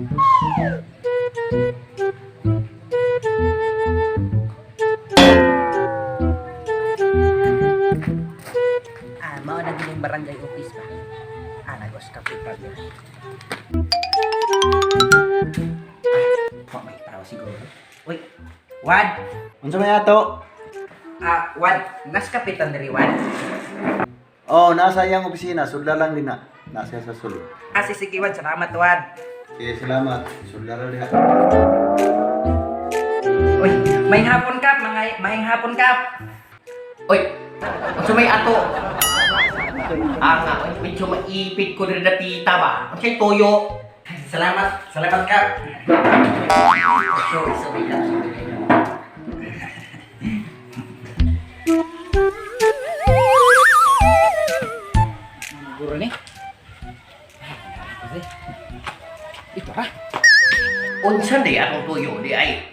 Ah, mao na gining barangay office ba? Ah, nagos kape pa niya. Ah, wa may tao siguro. Uy, Wad! Unsa may ato? Ah, Wad, nas kapitan diri, Wad. Oh, nasa iyang opisina, sudla lang din na. Nasa sa sulod. Ah, sige, Wad, salamat, Wad. Sige, salamat. Sudla lang diha. Uy, may hapon kap, mga may hapon kap. Oy, unsa may ato? Ah nga, oy, medyo maipit ko diri dapita ba? Unsay toyo? Salamat, salamat kap. Sorry, sorry kap, sorry. Guro ni. Ito ha. Unsa di atong tuyo di ay?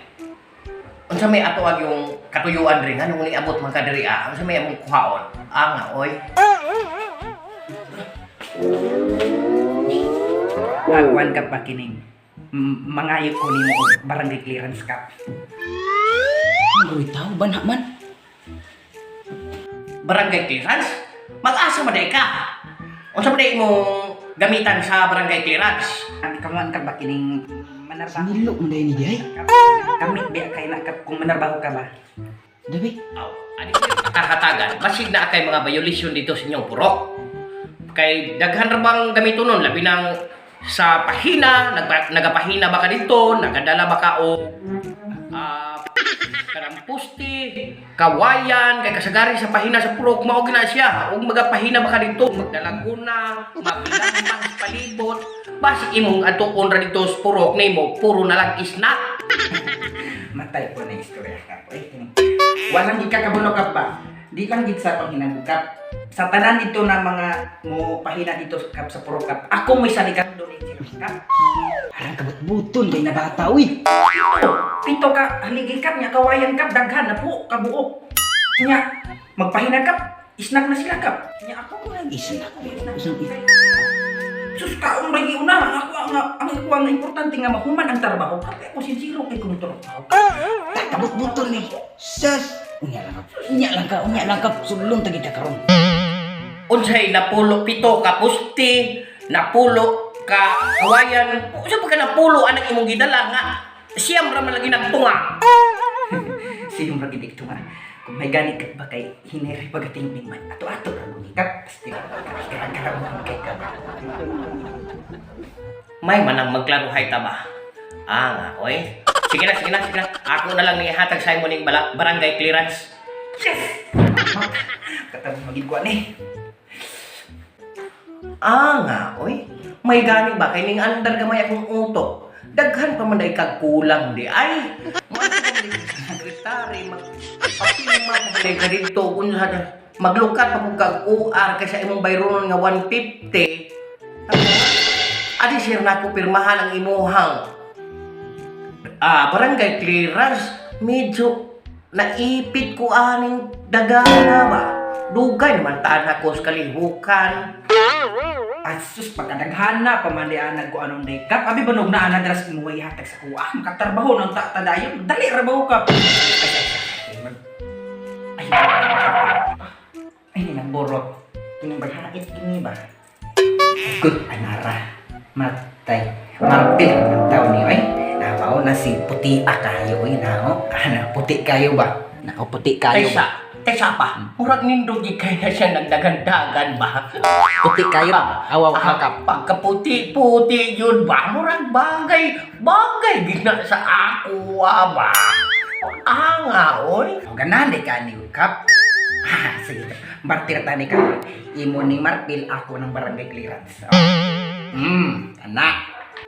Unsa may ato ag yung katuyuan diri nganong niabot man ka diri ah? Unsa may among kuhaon? Ah nga, oy. Agwan ka pa kining. Mangayo ko nimo og barangay clearance kap. Uy, tao ba na man? Barangay clearance? Mag-asa man day ka. Unsa man day imong gamitan sa barangay clearance? Ang kamuan ka ba kining manarbaho? Sinilo man dahil ni Diay. Kamit biya kay na kap kung manarbaho ka ba? Dabi. Aw, ani ko kakahatagan, basig na kay mga violation dito sa inyong purok. Kay daghan ra bang gamito nun, labi nang sa pahina, nagapahina ba ka dito, nagadala ba ka o kanang puste, kawayan, kay kasagari sa pahina sa purok, mao gina siya. Ug magapahina ba ka dito, magdalaguna, maglamang sa palibot, basig imong atuon ra dito sa purok nimo, puro na lang isna. Matay po na istorya ka. Uy, kining. Walang gid ka kabulo kap ba? Di lang gid sa panghinabukap. Sa tanan dito na mga mo pahina dito kap sa puro kap. Ako mo'y salikan doon kap. Arang kabut-buton kay na bata, uy. Pito ka haligi kap nya kawayan kap daghan na po kabuok. Nya magpahina kap isnak na sila kap. Nya ako ko lang Isnak. Usang Sus kaon ra una ang ako ang ako ang importante nga mahuman ang trabaho kap. Ako sincero kay kung trabaho. Kabut-buton ni. Sus. Unya lang ka. Unya lang ka, unya lang ka. Sulong tagi ka karon. Unsay napulo pito ka puste, napulo ka kawayan. Unsa pa ka napulo anang imong gidala nga siyam ra man lagi nagtunga. Sino ra gid ito nga. Kung may gani ka ba kay hinere pagating ning man ato-ato ra gud kap. Pasti gara-gara mo kay ka. May manang magklaruhay ta ba? Ah nga, oy. Sige na, sige na, sige na. Ako na lang nihatag sa imo ning barangay clearance. Yes! Katamo magid ko ani. Ah nga, oy. May gani ba kay ning andar gamay akong utok. Daghan pa man day kag kulang di ay. Sekretary mag papirma pa man day ka didto unsa na maglukat pa pud kag OR kay sa imong bayronon nga 150. Adi sir na ako pirmahan ang imuhang barangay clearance. Medyo naipit ko aning dagana ba. Dugay naman taan ako sa kalihukan. Asus pagkadaghan na pamandianag ko anong day kap. Abi banog na ana dras imo hatag sa kuha. Makatrabaho nang ta tadayon. Dali ra ba kap. Ay, ay, ay, ay, ay, ay, borot. Kining baghait kini ba? Good anara. Matay. Marpil ang tao niyo ay. Namaw na si puti kayo oy nao. Ana puti kayo ba? Nao puti kayo Kaysa, ba? kaysa pa, murag nindog gid kay na siya nagdagandagan ba? Puti kayo ba? Awaw Ah, pagkaputi-puti yun ba? Murag bagay, bagay gid na sa ako ah, ba? Ah nga, oy. O ganahan di ka ni kap. Ah, sige. Martir ta ni ka. Imo ni Marpil ako ng barangay clearance. Oh. Anak.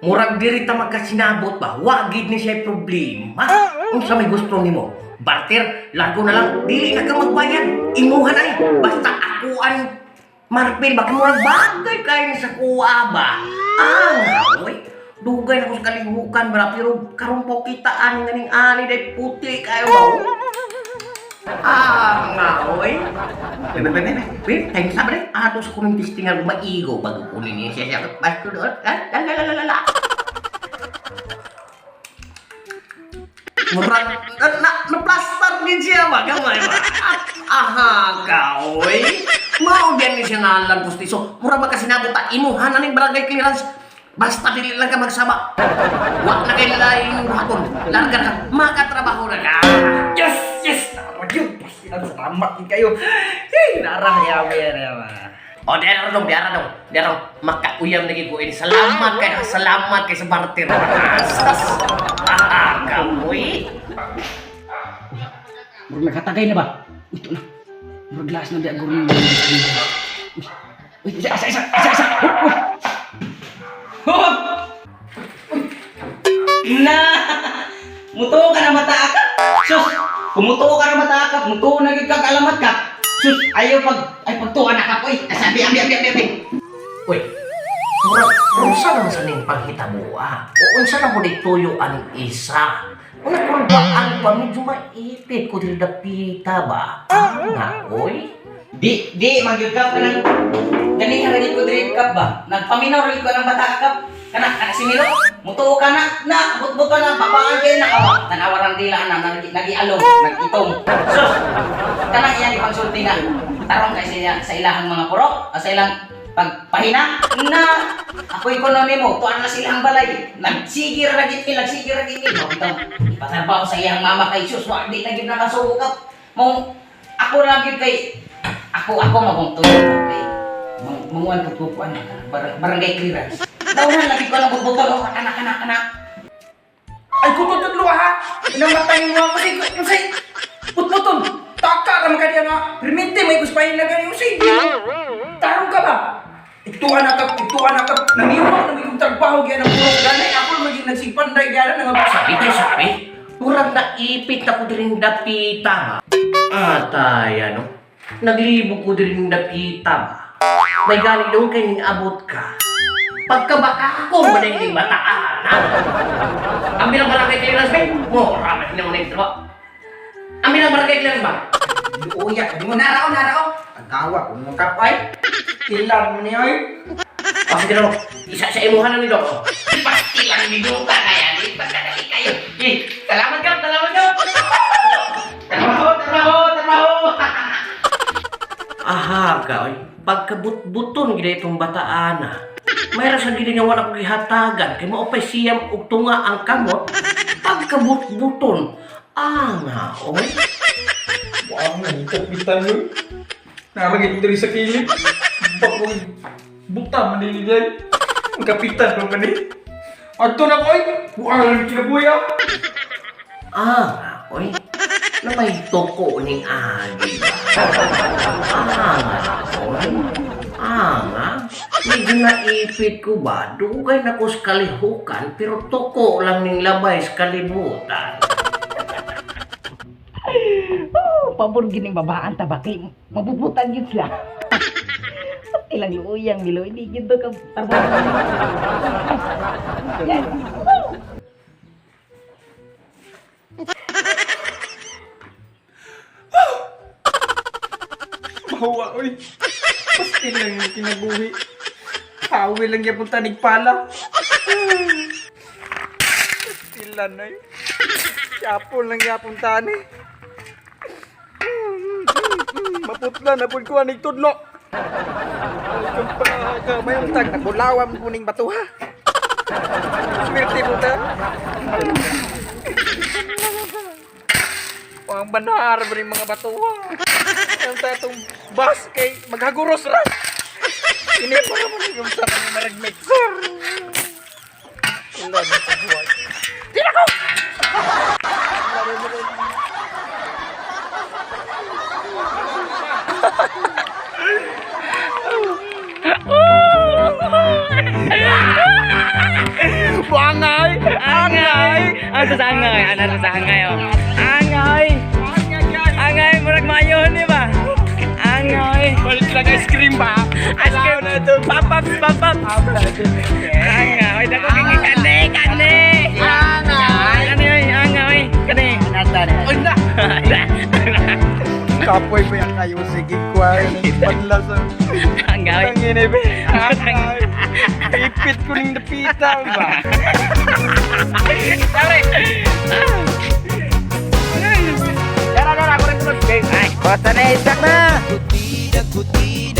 Murag diri ta magkasinabot ba? Wa gid ni siya problema. Unsa may gusto nimo? Barter, largo na lang, dili na ka magbayad. Imuha na ni. Basta ako ang marpil ba? Murag bagay kay ni sa kuha ba? Ah, nga, oy. Dugay na ko sa kalihukan ba? Pero karon po kita ani nga ning ani day puti kayo ba? Ah, nga, oy. Wait, wait, wait, wait. Wait, time sa ba Ato sa kuning testingan maigo bago kunin niya siya. Basta doon. Ah, la, la, la, la, la. Murag na na plaster gid siya ba gamay ba. At, aha ka oy. Mao gyud ni siya ngalan pustiso. Murag makasinabot ta imuha na ning barangay clearance. Basta dili lang ka magsaba. Wa na kay laing buhaton. Larga ka, makatrabaho na ka. Yes! Yes! Nara yun! Pasilan sa tamat yun kayo. Hey! Nara yawi yan. O, di ara dong, di ara dong. Di ara dong. Makauyam na gid ko ini. Salamat kay sa barter. Asas. Aha ka oy. Murag naghatagay na ba? Uy, ito na. Murag laas na di agor ng. Uy, uy, isa, isa, isa, isa, isa. Uy, uy. Na! Mutuo ka na mataakap! Sus! Kumutuo ka na mataakap, mutuo na gyud kag alamat ka. Sus, ayaw pag ay pagtuo na ka oy. Sabi, ambi, ambi, ambi, ambi. Uy, murag, unsa naman sa ning panghitabo ah? O unsa na mo tuyo aning isa? Una kulbaan pa, medyo maipit ko diri dapita ba? Ah, nga, oy. Di, di, magyud ka kanang ganihan ra gyud ko diri kap ba. Nagpaminaw ra gyud ko ng bata kap. Kana kana si Milo, mutuo ka na, na butbut ka na, papaan kay na kawa. Tanawa rang dila na nag nagialom, nagitom. Sus. Kanang iyang ipangsulti nga. Tarong kay siya sa ilahang mga purok, sa ilang pagpahina na ako'y kuno nimo tuan na silang balay nagsige ra gid ni nagsige ra gid ni no bitaw ipatrabaho sa iyang mama kay sus wa di na gid na masuko kap mong ako ra gyud kay ako ako magong tuyo kay manguan ko kuan barangay clearance dawhan lagi ko lang butbuton oh kana kana kana. Ay, kututudlo ha! Namatay mo ako kasi kasi putputon! Taka ra man kaniya nga! Permente may kuspahin na gani usay! Tarong ka ba? Ituan na ka, ituan na ka, nangiwang na may kong trabaho gyan ang purok gani ako maging nagsipanday gyan na nga Sabi tayo, sabi. Murag naipit ako diri dapita ba? Atay, ano? Naglibog ko diri dapita ba? May galing doon kay ning abot ka. Pagkabaka ako, manay ning bataan, ha? Ang bilang barangay clearance ba? Mura, man mo na yung trabaho. Ang bilang barangay clearance ba? Luya, di mo narao, narao! Ang tawa ko mong kapay! Ilan mo niya oy! O, sige na mo. Isa sa imuhan na ni Dok. oh. Pasti lang minuta kaya di pagkadali kayo. Eh, salamat ka, salamat ka. Trabaho, trabaho, trabaho. Aha, ka, oy. Pagkabutbuton gid itong bataan ah. May rason gid nga wala ko gihatagan kay mao pay siyam og tunga ang kamot. Pagkabutbuton, anga, oy. Wow, kapitan yun. Naragit diri sa kilid. Bakoy. Buta man ni Liday. Ang kapitan pa man ni. Adto na ko ay. Buang kinabuya. Anga, oy. Na may toko ning agi ba? Anga, oy. Anga, medyo naipit ko ba? Dugay na ko sa kalihukan, pero toko lang ning labay sa kalibutan. Oh, pabor gining babaan ta ba kay mabubutan gyud sila. Ilang luuyang Milo, hindi gyud to ka trabaho. Yan. Bawa oy. Pasti lang yung kinabuhi. Hawi lang yapon tanig pala. Pastilan ay. Yapon lang yapon tani. Maputla na pud ko anig tudlo. Ay, kampa ka may tag nagulawam kuning batuha. Swerte mo ta. Ang banhar ba rin mga batuha? Ang tatong bus kay maghaguros ra. Ini pa naman yung sa mga marag mixer. Wala na sa buhay. Di na ko! Buangay! Angay! Ang sa angay, ana sa angay oh. Angay! Angay murag mayo ni ba? Angay! Balik lang ice cream ba? Ice cream na ito. Pop-ups, pop-ups. Angay, dako kay kane, kane. Angay! Ano yun? Angay! Kane. Oy na! Kapoy mo yan kayo. Sige, kuha. Panlasa. Angay. Ang inibi. Angay. Ipit ko ning napita ba? Sorry. Basta na isak na. Kuti, dakuti.